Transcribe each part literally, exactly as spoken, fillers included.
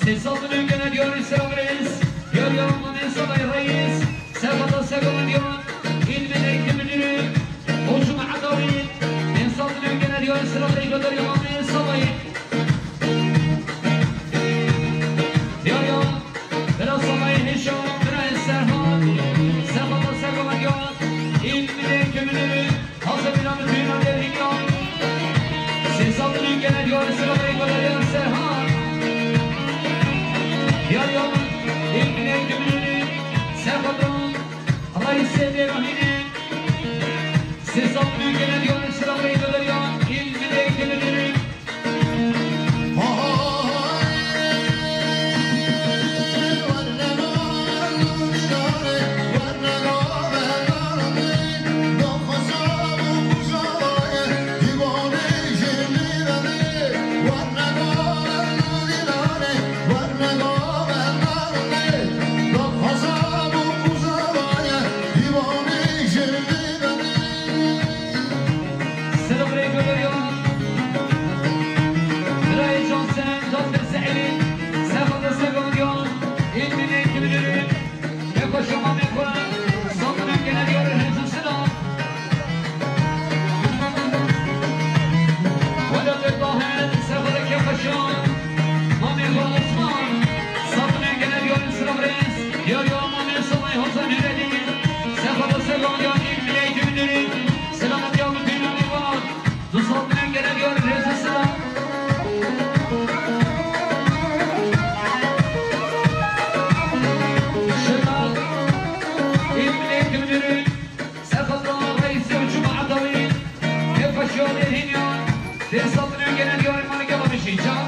Sê sed milyon gene diyor İslam Reis. Diyor ya Mamen Sabay Reis. Serkata Serkan diyor. İlmin Eğitim Müdürü. Hocum Atavi. Pênc sed milyon gene diyor İslam Reis. Diyor ya Mamen Sabay. Diyor ya. Bira Sabay Hişam. Bira Serhan. Serkata Serkan diyor. İlmin Eğitim Müdürü. Hazır bir an bütün derhiniyor. Sesatlı gene diyor, sıra ve gönderiyor Serhan. Yarıyor, ilmine gümrünü, Serhat'ın, Reis'e derhini. Sesatlı gene diyor, sıra ve gönderiyor, ilmine gümrünü. Selam aleyküm ya. Birayê can Senem, can Selim. Sefa da sefa ya. İlmine kimlirim. Yaklaşamam yakına. Sanırım gene diyor hepsi selam. Wala Tahir, sefa da yaklaşan. Mami Osman. Sanırım gene diyor sıra reis. Diyor ya Mami Samay Hasan Hüreli. Sefa da sefa ya. İlmine kimlirim. Selamet ya bütün hayvan. Du sed milyon gene diyor, rêzê silam. Şemal, İbn Müdürü, Sefatan Reisi Cuma Atavi, Kefaşo Derhinyan, pênc sed milyon gene diyor, Malik Abamişi, can.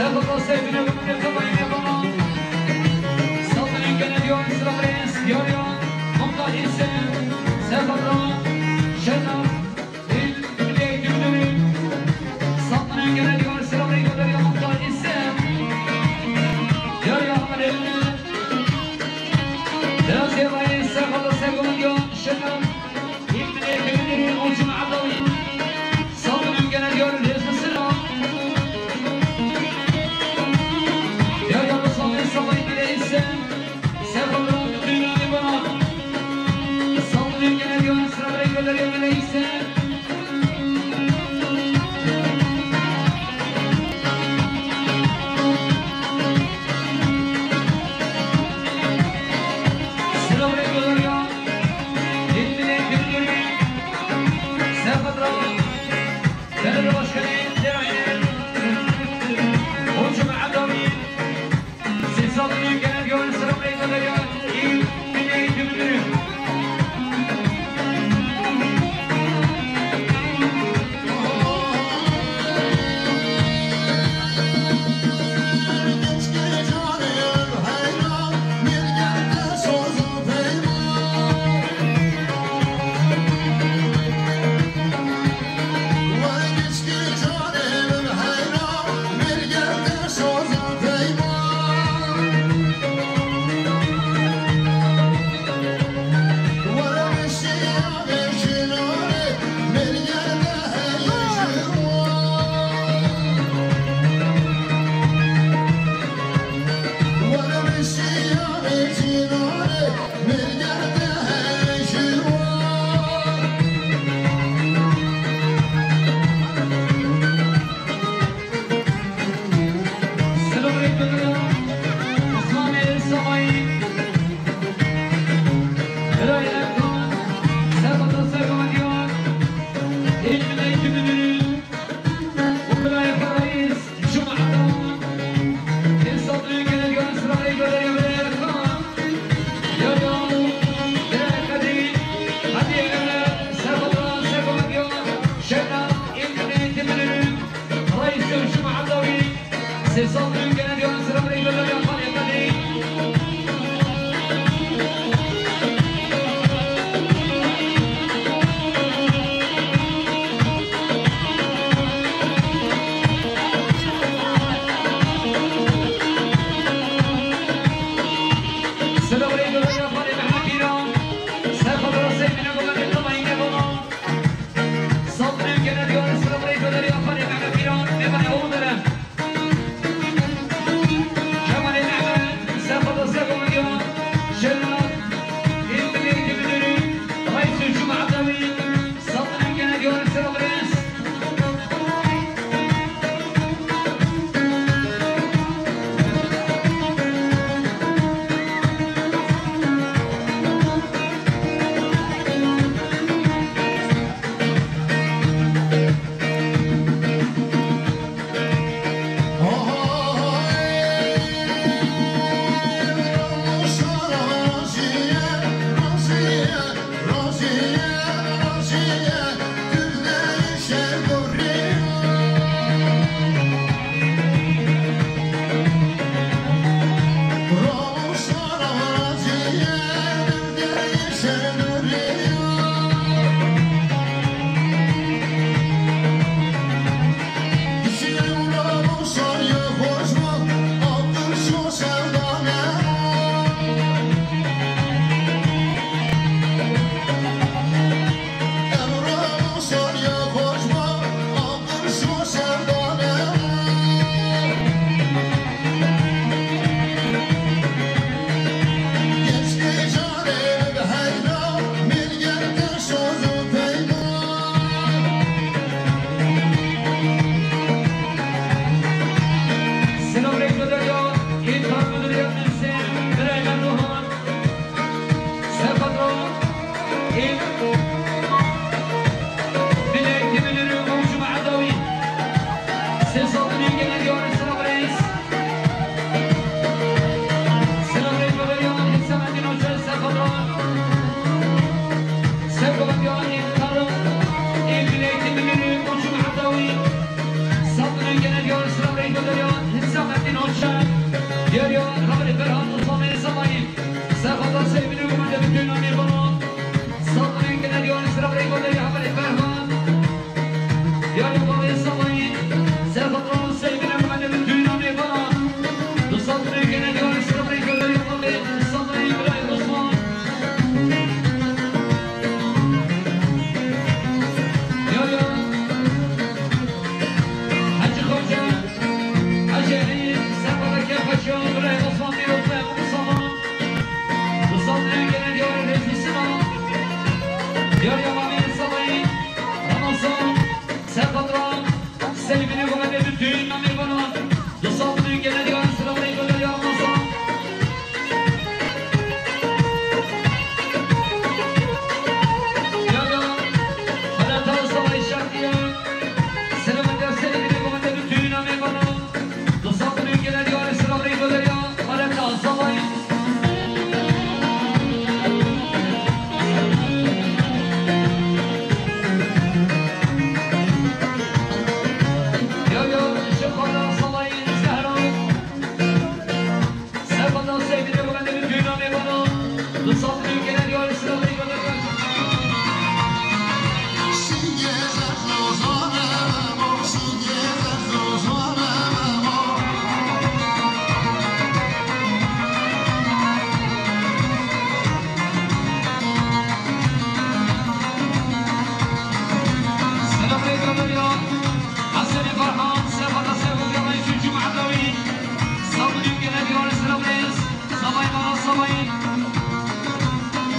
Sefra Seyfine Gumruk Kabayine Bana. Saldırın gene diyor sıra Prens, diyor ya. Mumtaz ise Sefra Şener. Saldırın gene diyor sıra Prens, diyor ya. Mumtaz ise diyor ya. Haber eline. Biraz yavaş, Sefra Seyfine diyor. Şener. Belediye Başkanı Cemil Hocam Adami, Sesatlı Genel Yol Sıra Belediye İl Milli Müdürü.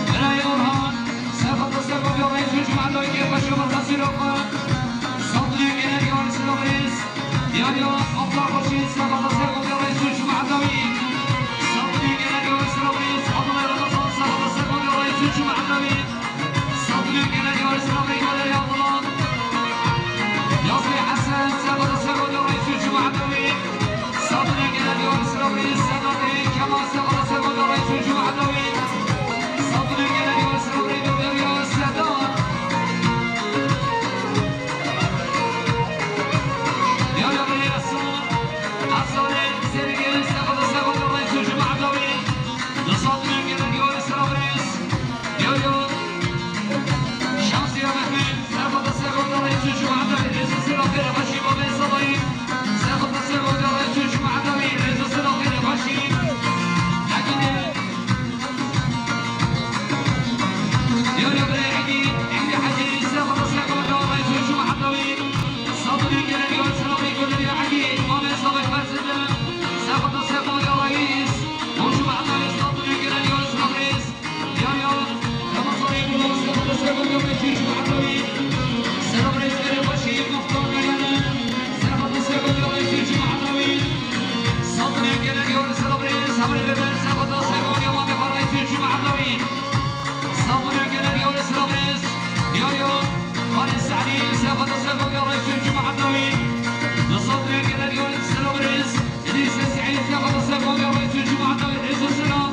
Birayê Orhan, ser xwe, ser xwe, reis û cemaeta wî kêfxweş û xweşa sîroka. Sed milyon gelek yar selam reis. Yar yar, Abdullah Xweşî, ser xwe, ser xwe, reis û cemaeta wî. Sed milyon gelek yar selam reis. Abdullah Ramazan, ser xwe, ser xwe, reis û cemaeta wî. Sed milyon gelek yar selam reis, Abdullah. Yazî Hesen, ser xwe, ser xwe, reis û cemaeta wî. Sed milyon gelek yar selam reis. Sedatê Kemal, ser xwe, ser xwe, reis û cemaeta wî. Sed milyon gelek yar selam reis, Sedat. Ya, ya, ya, Hasan. Hasanê Sergê, ser xwe, ser xwe, reis û cemaeta wî. Du sed milyon gelek yar selam reis. Yo, yo. Şemsiye Mehmet, ser xwe, ser xwe, reis û cemaeta wî. Rêz û silav, xêr û xweşî, babê Selayî. Ser xwe, ser xwe, reis û cemaeta wî. Rêz û silav, xêr û xweşî. Hekî de. Yo, yo, birê Hecî, Hecî, Hecî, ser xwe, ser xwe, reis û cemaeta wî. Sed milyon gelek yar selam reis, Guleriya Hecî, Mamê Savaş Berzinde. Ser xwe, ser xwe, reis û cemaeta wî. Sed milyon gelek yar selam reis. Ya, ya, Ramazanê Gulo, ser xwe, ser xwe, reis û cemaeta wî. Selam reis, xêr û xweşî, Muxtar Meyane. Ser xwe, ser xwe, reis û cemaeta wî. Sed milyon gelek yar selam reis, Emre Bebe, ser xwe, ser xwe, reis û cemaeta wî. Sed milyon gelek yar selam reis. Ya, ya, Halis Alî, ser xwe, ser xwe, reis û cemaeta wî. Du sed milyon gelek yar selam reis. Elîse Seîd, ser xwe, ser xwe, reis û cemaeta wî, rêz û silav.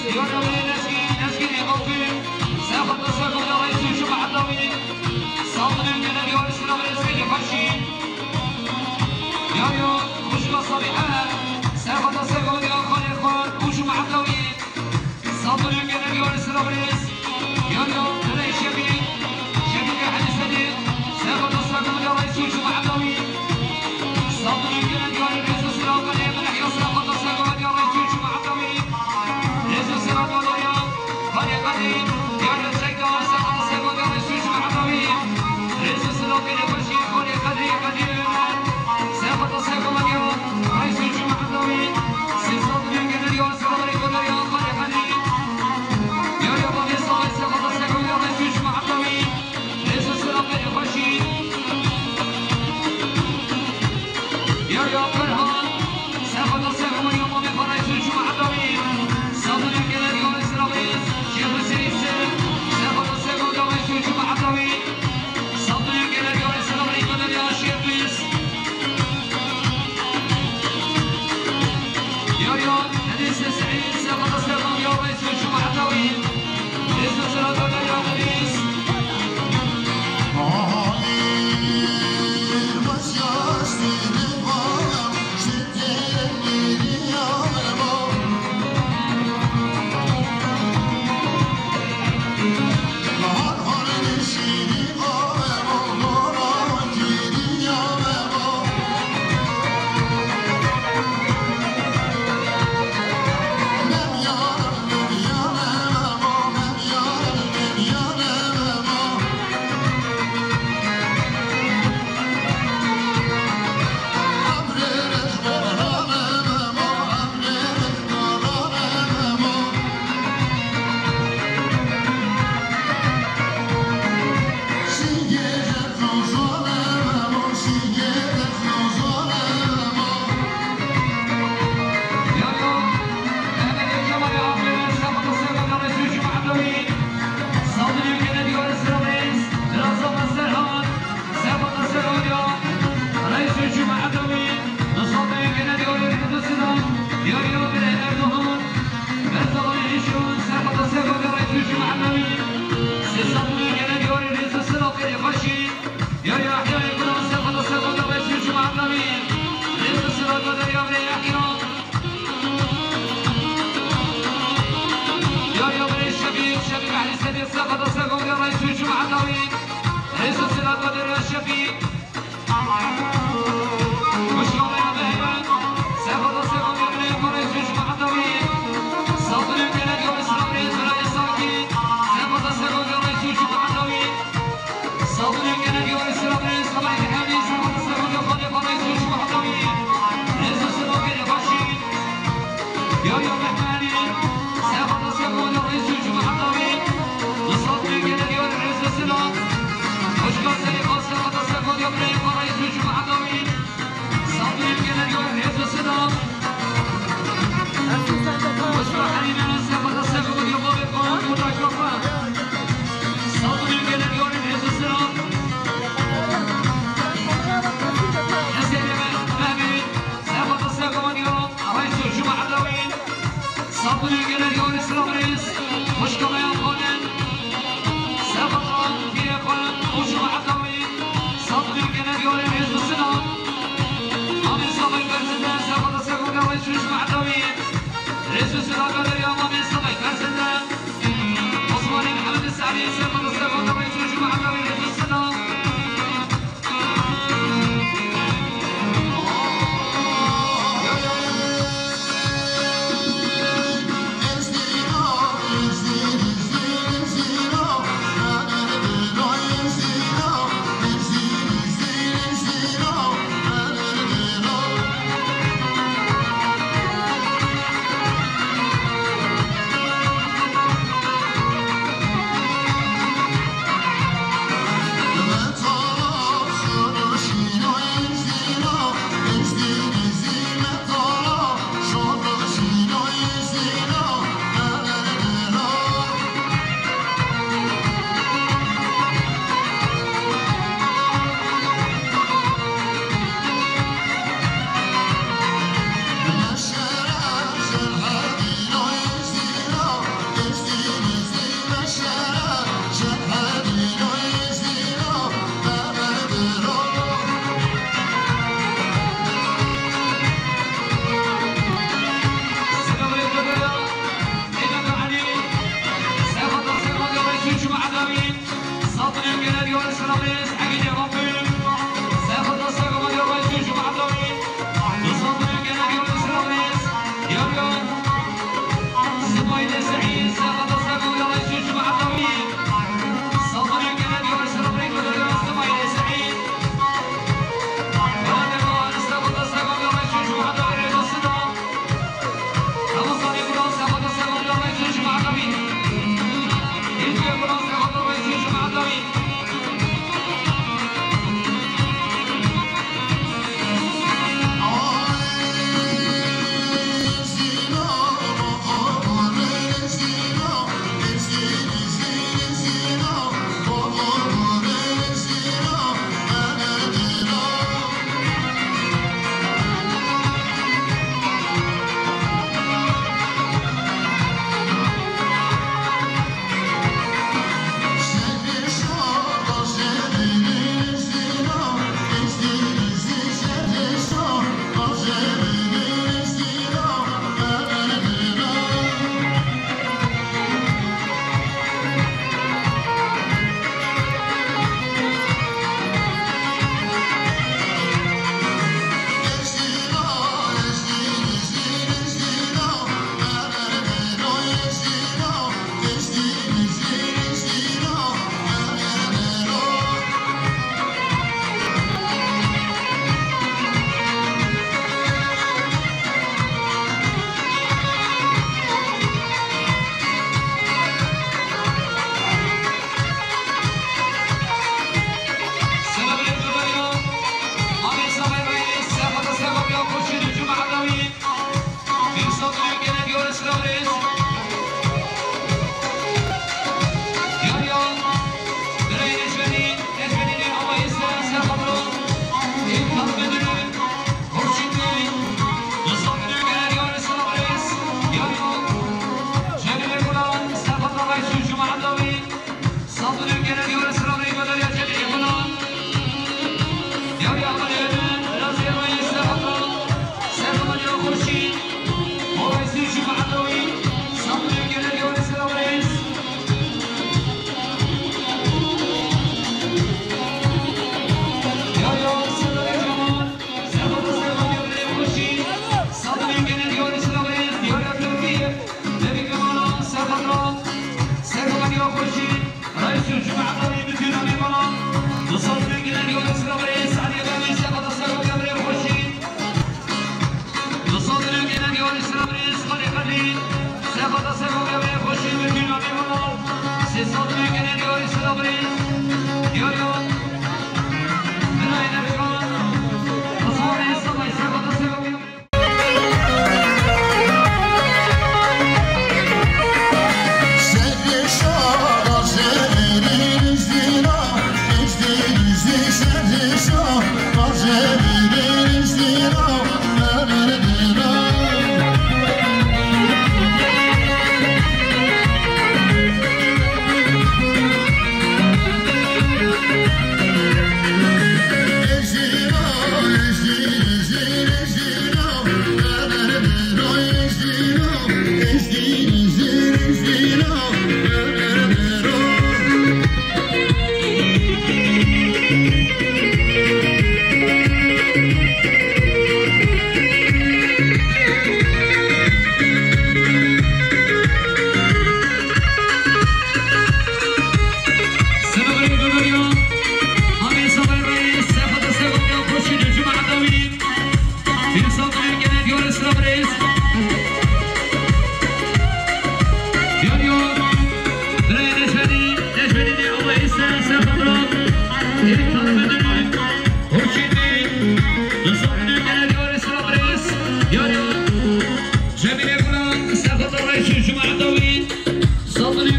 Yo, yo, Lezgî, Lezgî Nêqokî, Sefata Seko ya Reîs û Cuma Edawî. Saldırı gelen yo, Esra Reîs Veli Xweşî. Yo, yo, Xuşka Salîhe, Sefata Seko ya Xalê Xwar û Cuma Edawî. Saldırı gelen yo, Esra Reîs. Yo, yo, Dilê Şebî, Şebî Hecî Sedî, Sefata Seko ya Reîs û Cuma Edawî. Saldırı gelen yo, Reîs û Sira Xalê Xwar, Sefata Seko ya Reîs û Cuma Edawî.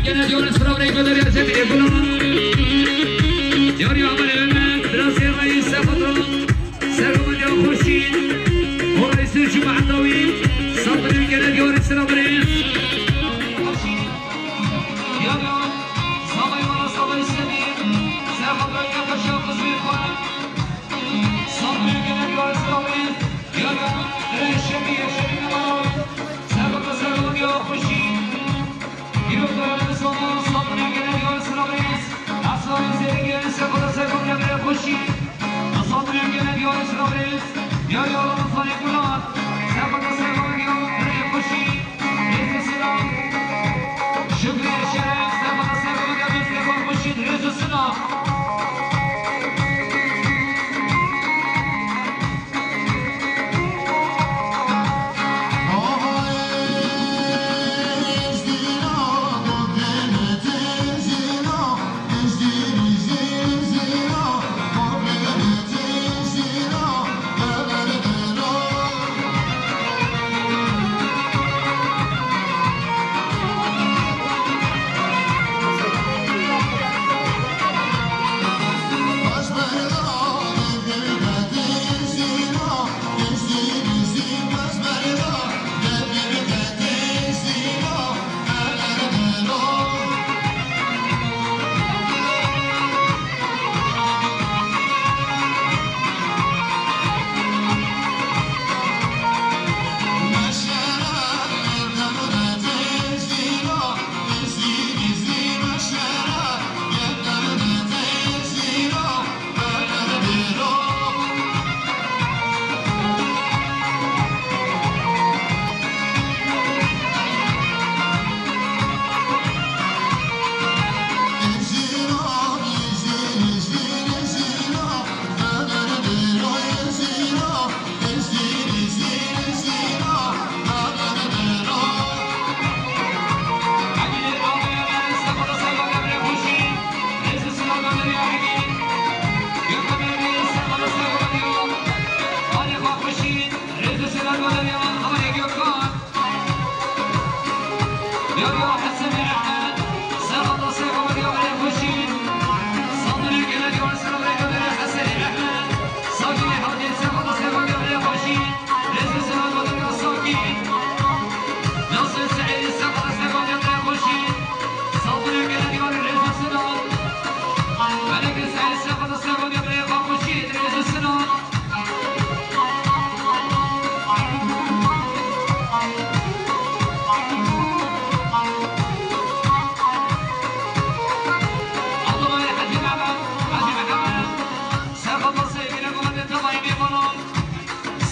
Diyar Sirabrey Goderiya Cemîlê Gulan. Diyar Yamanê Ömer, Drazê Reis Sefata. Sergoman ya Xurşîd. O Reis Cuma Dawî. Sabrê gele Diyar Sirabrey. Diyar ya, Sabrê Mala Sabrê Semî. Sergoman ya Paşa Kuzmê Kuan. Sabrê gele Diyar Sirabrey. Diyar ya, Reis Şemî, Şemî Mala. Sergoman, Sergoman ya Xurşîd.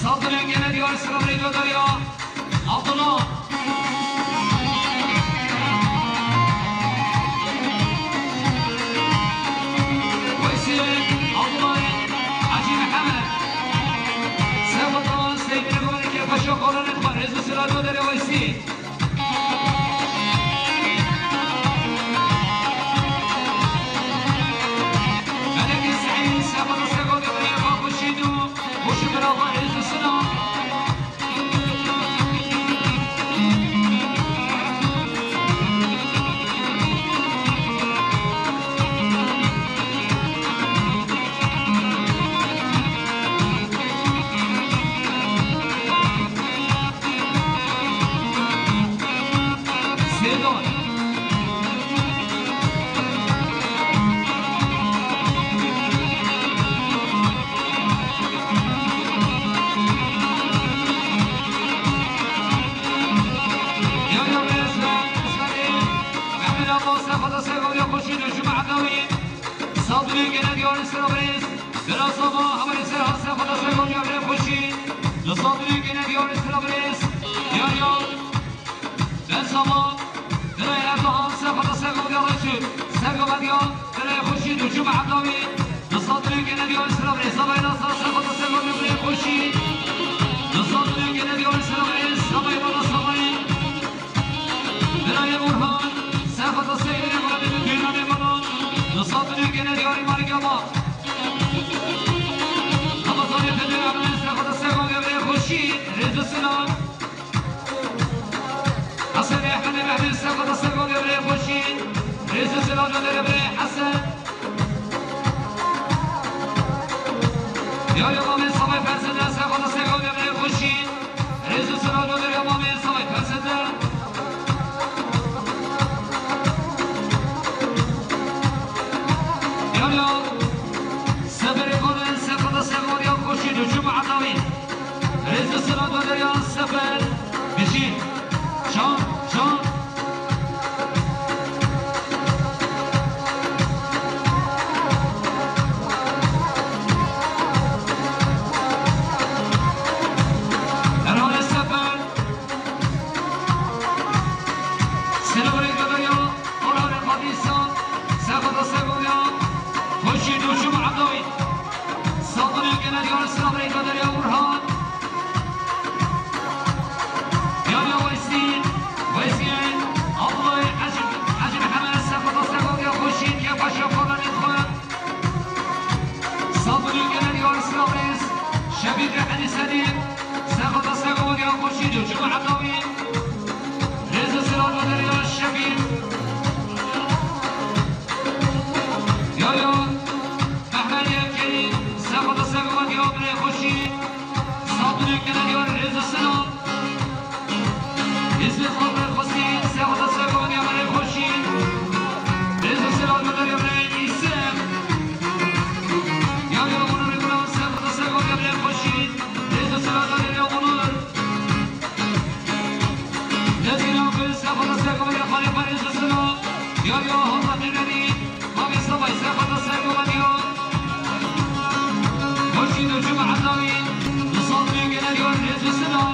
Saldırı gene diyor, sıra buraya gönderiyor. Abdullah. Veysel, Abdullah, Hacı Mehmet. Sen bu zaman sevgili Kumanike Paşa kolonel var. Rezu sıra döndürüyor Veysel. Melek Hüseyin, sen bana sen o gömleğe bak, bu şeydi o. Bu şu beraber Rezu sıra. Seydan. Saldırı gene diyor, sıra Biraz ama haber ise hasta fata sayın ya, bile kuşi. Saldırı gene diyor, sıra Yar yar. Ben sabah. Direğe Erdoğan, sefada sefada ya Resul. Sefada ya, direğe kuşi, düşü Mahallavi. Nasıl direğe gene diyor, sıra Sabah nasıl sefada sefada ya, direğe kuşi. Nasıl direğe gene diyor, sıra Sabah bana Sabah. Direğe Burhan, sefada sefada ya, direğe Burhan. Nasıl direğe gene diyor, Margama. Ramazan Efendi, sefada sefada ya, direğe kuşi. Resul Sinan. Hasan Ehmed Mehdi, sefada sefada ya, direğe kuşi. Seferê Kolen, Sefada Segoviya, Xurşîd û Cuma Edawî. Rêz û silav ve derya Sefer. Bijî. Can, can. Herhalde Sefer. Selamünaleyküm ya. Orhanê Xadîsa, Sefada Segoviya, Xurşîd û Cuma Edawî. Saldırı genel yarısı Amerika derya Orhan. Yahya Weysî, Weysî, Abdullah Hacı, Hacı Mehmet, Sefada Segoviya, Xurşîd, Kepaşa falan etme. Saldırı genel yarısı Abrez, Şefik Hacı Selim, Sefada Segoviya, Xurşîd û Cuma Edawî. Rêz û silav ve derya Şefik. Ya, ya. Mehmet Yevkenî, Sefada Segoviya, Abrez Xurşîd. Saldırı genel yarı rêz û silav. Hizmet Xalqê Xwestî, Sefada Segoviya, Abrez Xurşîd. Rêz û silav ve derya Abrez Îsem. Ya, ya, Onur Gulam, Sefada Segoviya, Abrez Xurşîd. Rêz û silav ve derya Onur. Lezîna Gul, Sefada Segoviya, Xalê Parêz û Silo. Ya, ya, Hamza Dînerî, Mavê Sabay, Sefada Segoviya. Xurşîd û Cuma Edawî, li Saldırı genel yarı rêz û silav.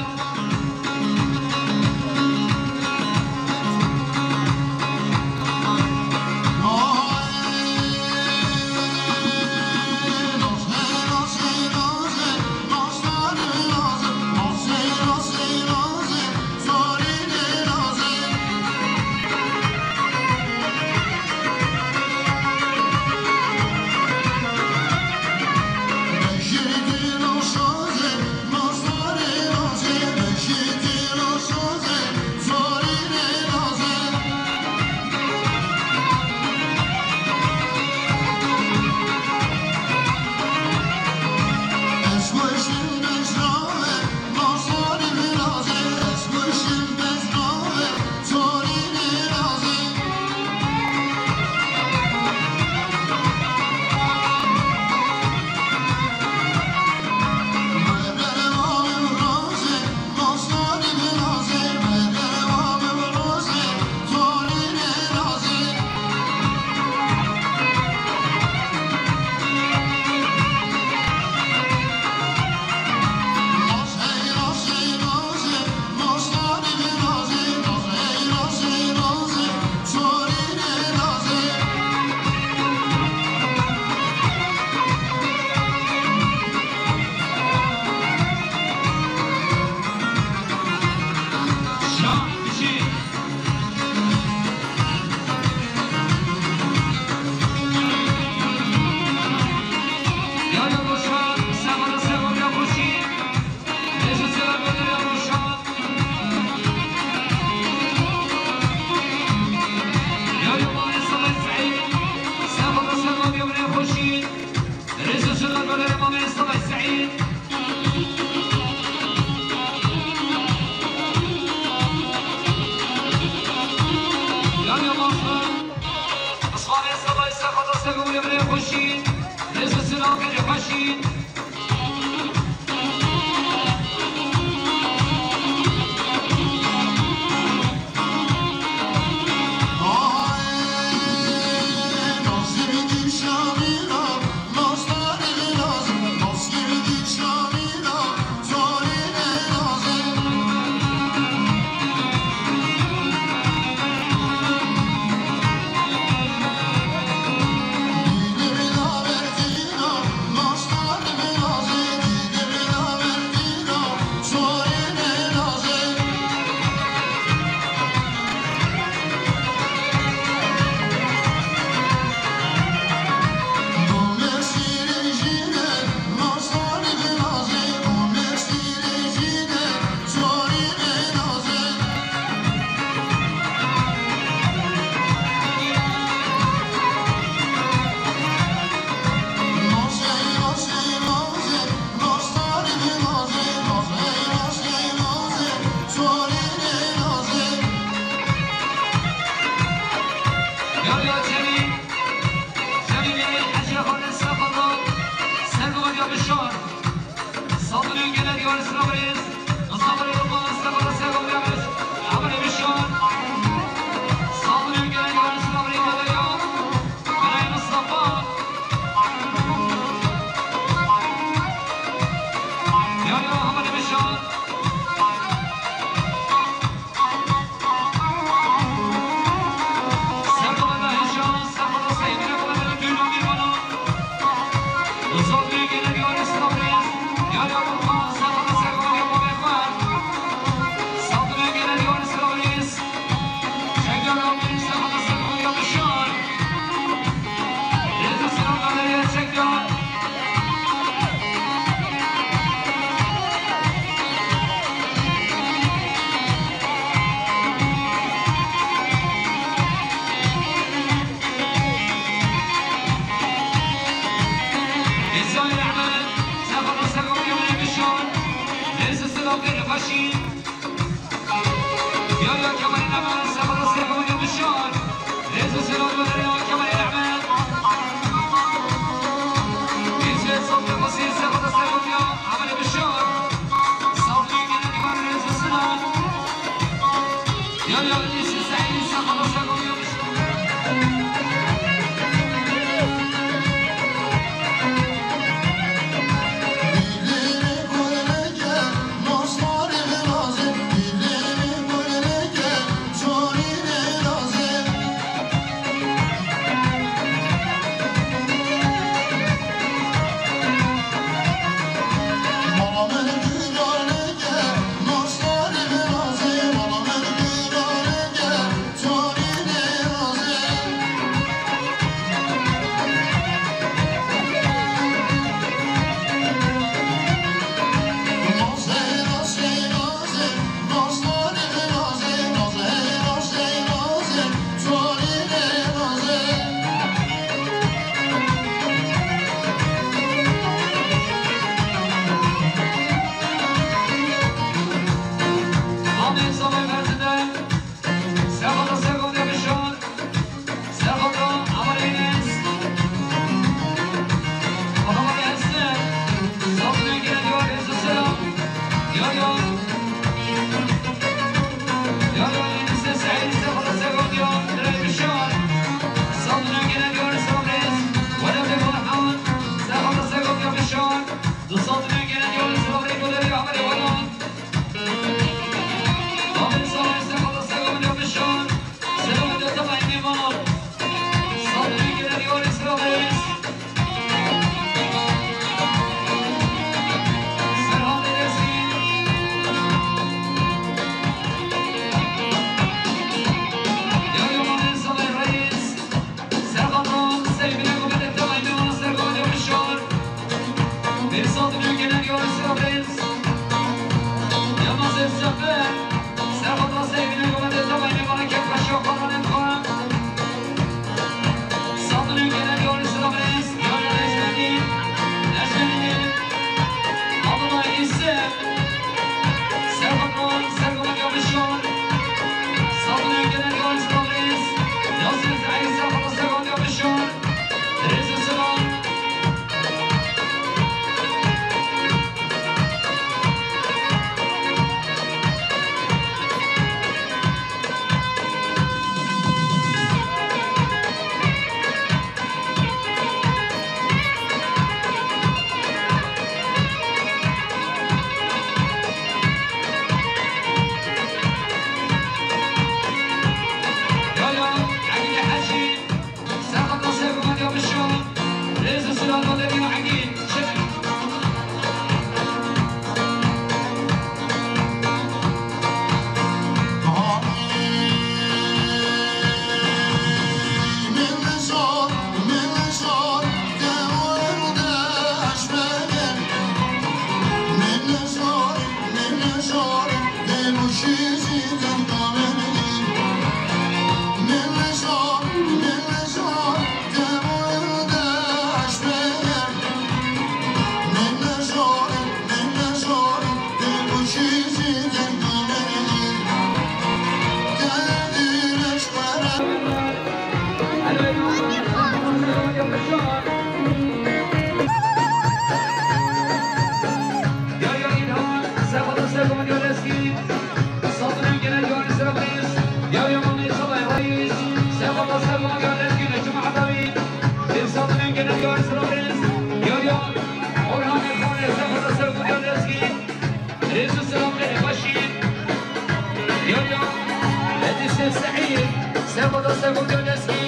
Serxweda Serxwediya Lezgî,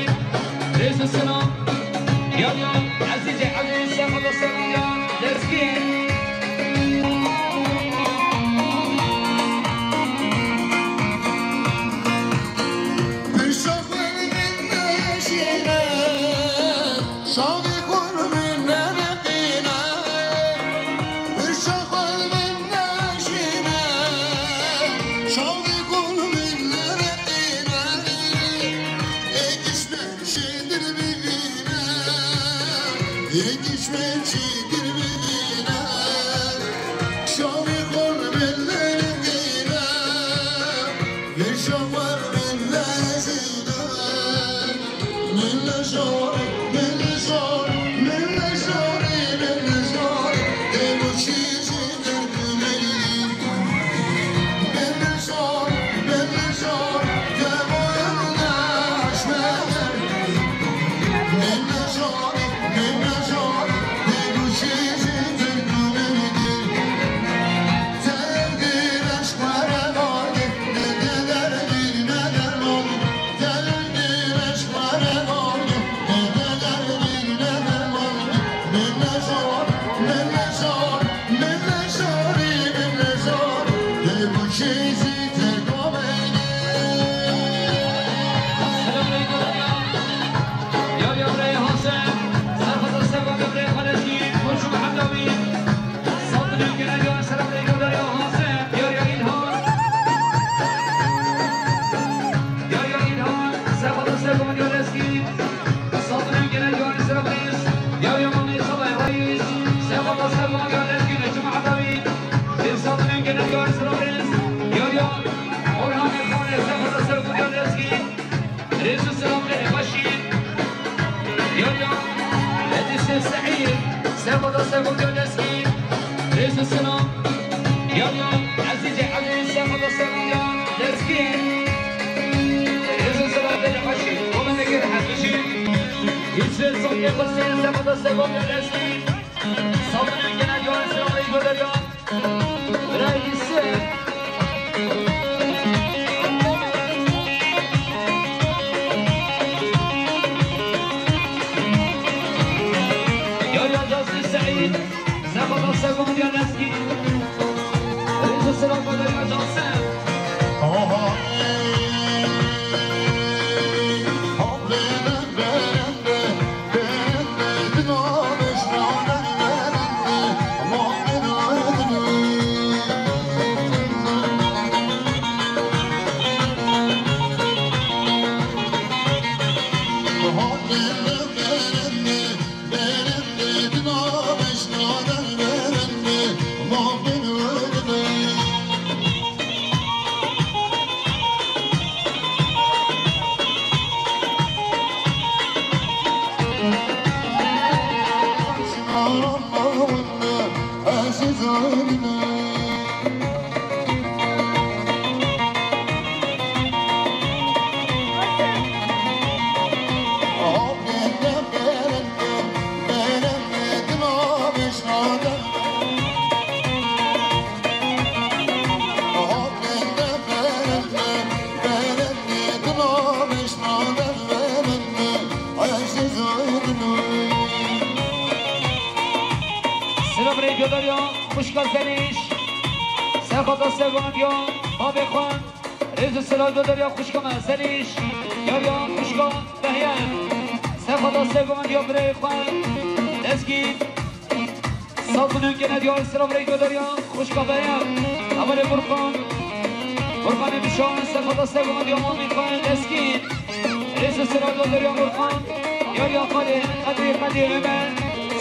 rêz û selam. Ya ya, Ezîzê Elî, Serxweda Serxwediya Lezgî. Pirsa xwe min neşîne, şavê xwe min nereqîne. Pirsa xwe min neşîne, şavê xwe min nereqîne. Ê kişme şêdir bibîne, ê kişme şêdir bibîne. Şavê xwe min nereqîne, ê şavê min neşîne. Saltanên gele Diyarê Sirabêz, Yariya Mami Salay Reis, Sefata Servan Diyar Lezgî, Necim Edavi, Saltanên gele Diyarê Sirabêz, Yariya Orhanê Xanê, Sefata Servan Diyar Lezgî, rêz û selam lê xweşî, Yariya Edîsê Seîd, Sefata Servan Diyar Lezgî, rêz û selam. Ya ya, Ezîzê Elî, Sefata Servan Diyar Lezgî. Rêz û selam lê xweşî. Komendekê rehet bijî. Îsê Sokê Xusên, Sefata Servan Diyar Lezgî. Saltanên gele Diyarê Sirabêz, Goderiya. Birayê Îsê. Ya ya, Cazî Seîd. Sefata Servan Diyar Lezgî. Rêz û selam Goderiya Cansev. Silav rê Goderiya, xwişka Zelîş. Sefata Servan Diyar, bavê xwe. Rêz û silav Goderiya, xwişka me Zelîş. Yariya xwişka Behyar. Sefata Servan Diyar, birayê xwe. Lezgî. Saltanên gele Diyarê Sirabêz, Goderiya, xwişka Behyar. Hevalê Burkan. Burkanê Bişan, Sefata Servan Diyar, mamê xwe Lezgî. Rêz û silav Goderiya Burkan. Yariya Qadê, Qedrê, Qedê Ömer.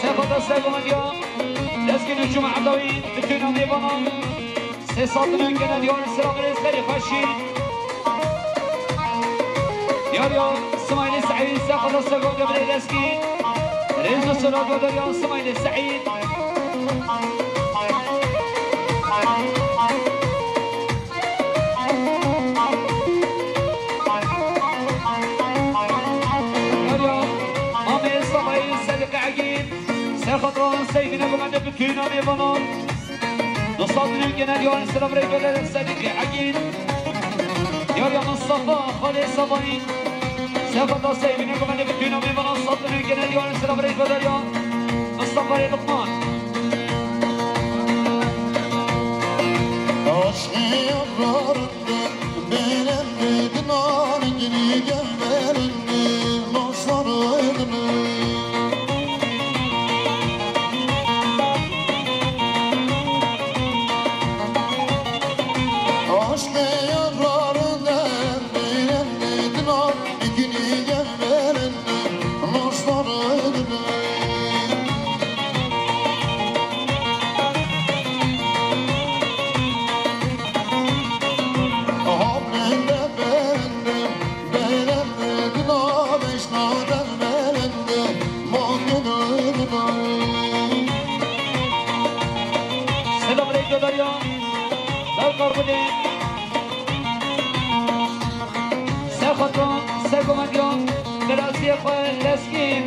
Sefata Servan Diyar. Lezgî Necûm Edawî, bütün mêvanan. Sê saltanên gele Diyarê Sirabêz, xêrê xweşî. Yariya Simaylê Seîd, Sefata Servan Diyar, birê Lezgî. Rêz û silav Goderiya Simaylê Seîd. Yariya mamê Sefayê Sedîqê Egîn. Sefata Seîdîne, bimende bütün mêvanan. Dostlar, düğün gene Diyarê Sirabêz, Goderiya Sedîqê Egîn. Yariya Mustafa, Xalê Sefayî. Sefa da seyvine gumene bütün amî bana satın ülkene diyarın sıra bire ifade ya. Mustafa Lukman. Aşkı yollarında belenli dinar gibi gelmelendi dostlarını. Aşkı yollarında belenli dinar gibi gelmelendi dostlarını. Selam aleyküm Derya. Ser karbonê. Ser xatran, ser gomendiyan. Belasiyê xwe leskîn.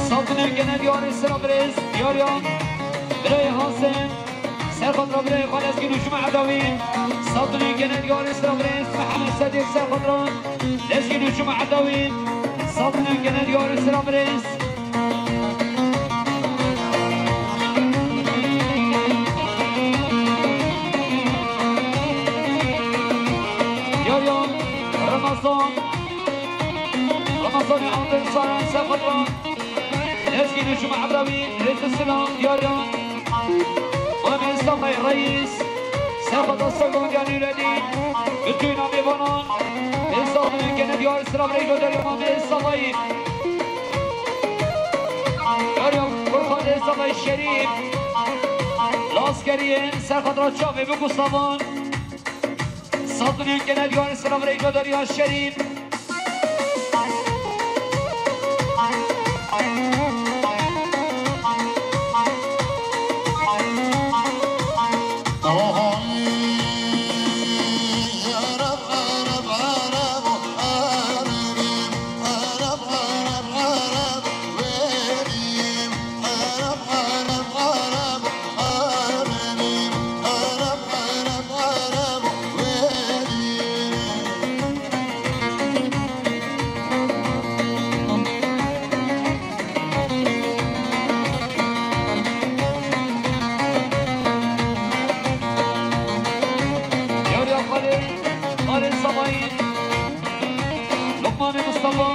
Saldinê gene diyarê sira birêz, diyariyan. Birayê Hasim. Ser xatra birê xwe lezgî nûşûma Edawî. Saldinê gene diyarê sira birêz Mihemed Sedîq ser xatra lezgî nûşûma Edawî. Saldinê gene diyarê sira birêz. Diyariyan Ramazan. Ramazanê Andir Saran ser xatra. Lezgî nûşûma Edawî, rêz û silam, diyariyan. Amê Mistafayê Reîs, ser xwe da ser gomendiya Nûredîn, bütün amêvanan, êzadinên gene diyar silam rêj û derya Amê Mistafayê. Diyariya Furkan êzadayê Şerîf, li Askeriyê, ser xwe da çavê biku savan. Saldinên gene diyar silam rêj û derya Şerîf. Yar ya xalê, xalê Samayî, Lokmanê Mustafa,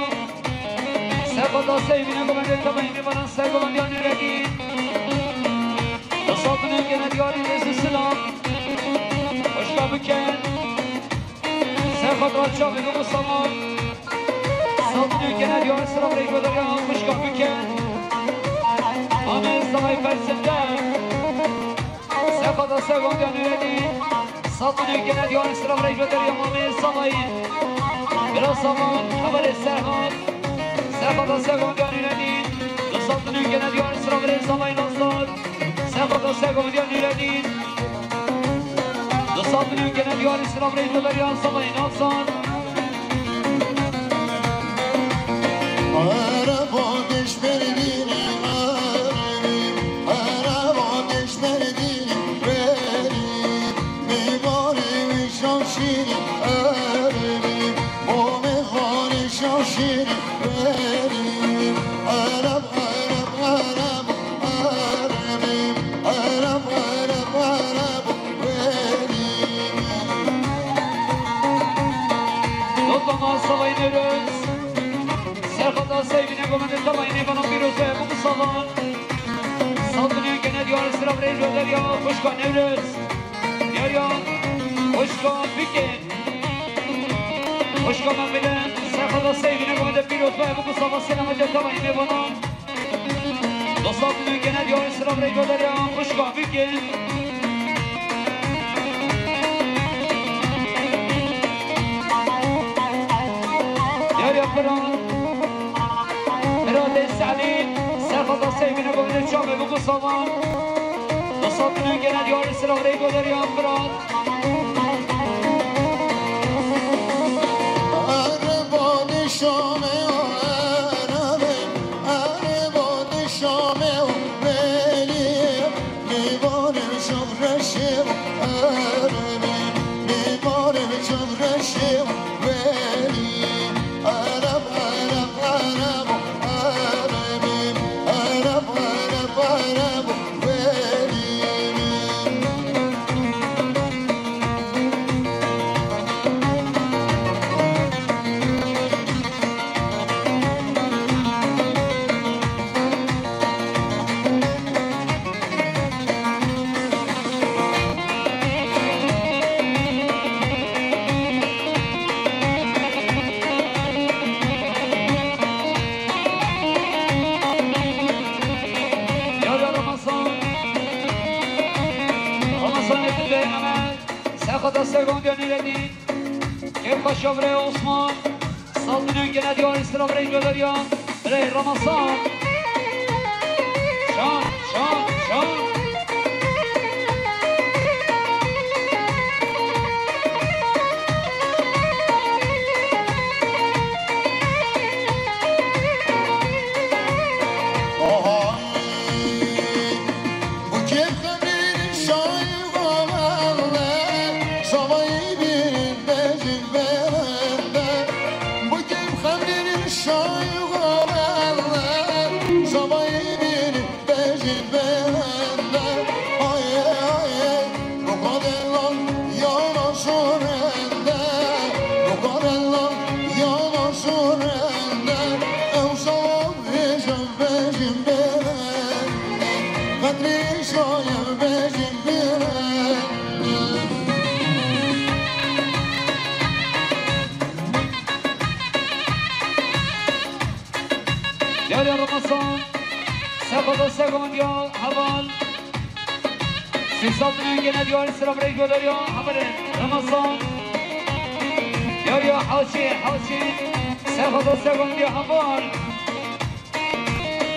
Sergoda Seyvîne gomendê Temayî, Nêvanan Sergoda Nûredîn. Li Saldinê gene diyarî rêz û silam. Xweşka bikin. Ser xatra çavê biku saman. Saldinê gene diyarî silam rêj û derya xweşka bikin. Amê Zavay Ferzinde. Ser xatra Sergoda Nûredîn. Saldinê gene diyarî silam rêj û derya Amê Zavay. Bira saman, hevalê Serhat. Ser xatra Sergoda Nûredîn. Li Saldinê gene diyarî silam rêj Zavay Nazar. Ser xatra Sergoda Nûredîn. Li Saldinê gene diyarî silam rêj û derya Zavay Nazar. Ereba deşber dînî erê, ereba deşber dînî berî, mêvanê wî şaşînî erê, bo mêvanê şaşînî berî. Ereb, ereb, ereb, erebî, ereb, ereb, ereb. Dostlarıma Savay Newroz. Serxata Seyvîne gomendê Savay Nêvanan pîroz be, biku savan. Saldinê gene diyarî silam rêj û derya xweşka Newroz. Diyariya xweşka bikin. Xweşka Memile. Serxata Seyvîne gomendê pîroz be, biku savan selametê Savay Nêvanan. Dostlar, dünün gene diyarî silam rêj û derya xweşka bikin. Diyariya Firan, Firan Dê Salî, Serxata Seyvîne gomendê çavê biku savan. Dostlar, dünün gene diyarî silam rêj û derya Firan. Ereba dişamê erebe, ereba dişamê belî, mêvanê şevreşê erebe, mêvanê şevreşê belî. Gonda Nûreddîn. Kêfxweşa birê Osman. Sed milyon gene diyarî sira birê Goderiya. Birê Ramazan. Şan, şan, şan. Oha. Bu kêf xemîr şayî xemelle, şavayî bir bejin berende. Bu kêf xemîr şayî xemelle, şavayî bir bejin berende. Ay, ay, ay, bu kaderler yana şorende, bu kaderler yana şorende. Ew şava bêje bejin berende, qedrî şaye bejin berende. Yar ya Ramazan, sefada segondiya heval. Sî sed milyon gene diyarî sira birê Goderiya, hevalê Ramazan. Yar ya Haşî, Haşî, sefada segondiya heval.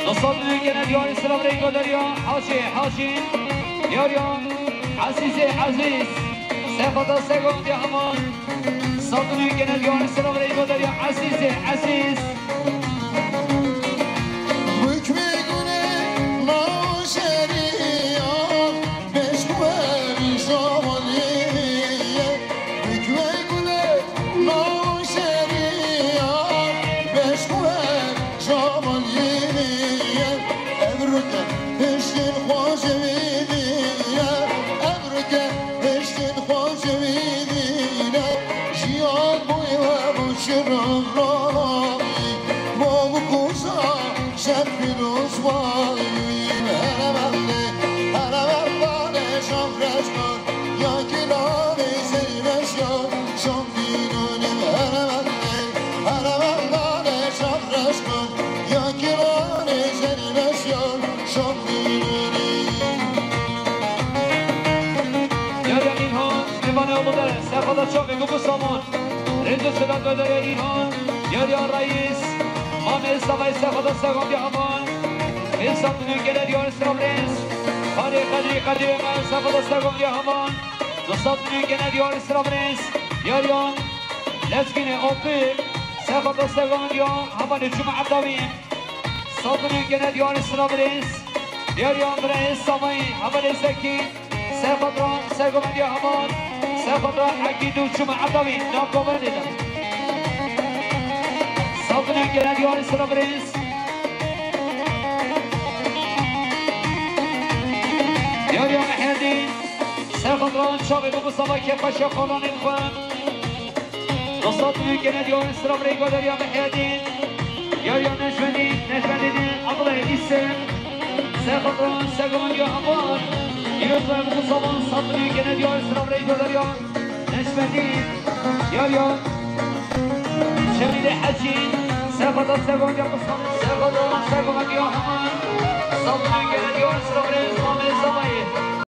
Du sed milyon gene diyarî sira birê Goderiya, Haşî, Haşî. Yar ya Ezîzê, Ezîz, sefada segondiya heval. Sed milyon gene diyarî sira birê Goderiya, Ezîzê, Ezîz. Hukmê gune navşeriya, beşkuer şavalye. Hukmê gune navşeriya, beşkuer şavalye. Ev ruke piştin xwe ji vî dîne, ev ruke piştin xwe ji vî dîne. Jiyan bûye we bû şirin ronahî, bo bikuza şer pîroz wayî. Here bende, here bende şafreş kar, ya kilanê seyreş ya, şam dînûnim here bende, here bende şafreş kar, ya kilanê seyreş ya, şam dînûnim. Yar ya Îlhan, mêvanê Abude, sefada çavê biku saman. Rêz û silat Goderiya Îlhan, yar ya Reîs, Mamê Savayê sefada segondiya heval. Pênc sed milyon gene diyarî sira birêz. Xalê Qedrî, Qedrî Ömer sefada segondiya heval. Du sed milyon gene diyarî sira birêz. Yar ya Lezgînê Opî, sefada segondiya hevalê Cuma Edawî. Sed milyon gene diyarî sira birêz. Yar ya birêz Savayê, hevalê Zekî. Sefada segondiya heval, sefada Ekîd û Cuma Edawî, nav govendê de. Sed milyon gene diyarî sira birêz. Yar ya Mehedî, sefada çavê biku sava kêfxweşa xalanên xwe. Du sed milyon gene diyarî sira birê Goderiya Mehedîn. Yar ya Necmedîn, Necmedîn Abdullah Îsem. Sefada segondiya heval. Îro bi savan sed milyon gene diyarî sira birê Goderiya Necmedîn. Yar ya Şemîlê Hecî. Sefada segondiya bi savan, sefada segondiya heval. Sed milyon gene diyarî sira birê Mamê